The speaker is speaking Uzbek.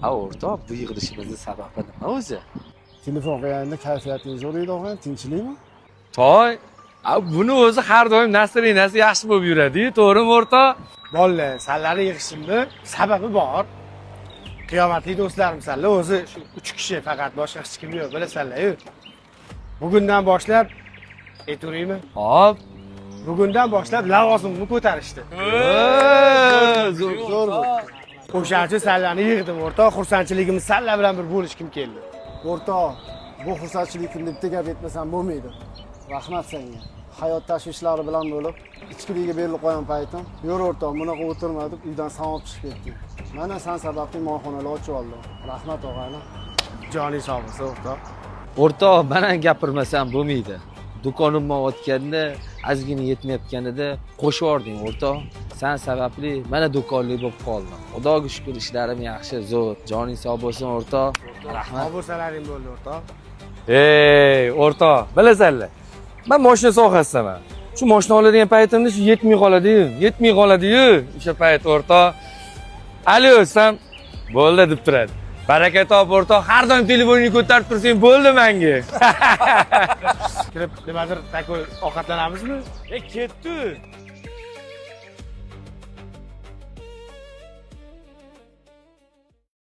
Ha o'rtoq, bu yig'ilishimizni sababi nima o'zi? Telefon qilganda kayfiyating zo'r edi, og'ayni, tinchlikmi? Toy, a buni o'zi har doim настроение si yaxshi bo'lib yuradi-yu, to'g'rimi, o'rtoq? Bolalar, sanlarni yig'ishimni sababi bor. Qiyomatli do'stlarim sanlar, o'zi shu 3 kishi faqat, boshqa hech kim yo'q, bilasanlar-yu. Bugundan boshlab aytaveraymi? Hop. Bugundan boshlab lavozimimni ko'tarishdi. Zo'r, Zo'r bu. O'shaning uchun sanlarni yig'dim, o'rtoq, xursandchiligimni sanlar bilan bir bo'lishkim keldi. O'rtoq, bu xursandchilik kunida bitta gap aytmasam bo'lmaydi. Rahmat senga. Hayot tashvishlari bilan bo'lib, ichkiligiga berilib qolgan paytim, "Yur, o'rtoq, bunaqa o'tirma", deb uydan san olib chiqib ketding. Mana san sababli molxonalar ochib oldim. Rahmat, og'ayni. Joning sog' bo'lsin, o'rtoq. O'rtoq, man ham gapirmasam bo'lmaydi. Do'konimni otganda ozgina yetmayotganida qo'shib yubording, o'rtoq. San sababli mana do'konli bo'lib qoldim. Xudoga shukur, ishlarim yaxshi, zo'r. Joning sog' bo'lsin, o'rtoq. Rahmat. Sog' bo'lsalaring bo'ldi, o'rtoq. Ey, o'rtoq, bilasanlar. Men mashina sohasidaman. Shu mashina oladigan paytimda shu yetmay qoladi-yu, yetmay qoladi-yu. O'sha payt, o'rtoq. Alo, san bo'ldi deb turadi. Baraka top, o'rtoq, har doim telefoningni ko'tarib tursang bo'ldi menga. Kirib nimadir такой ovqatlanamizmi? E, ketdi.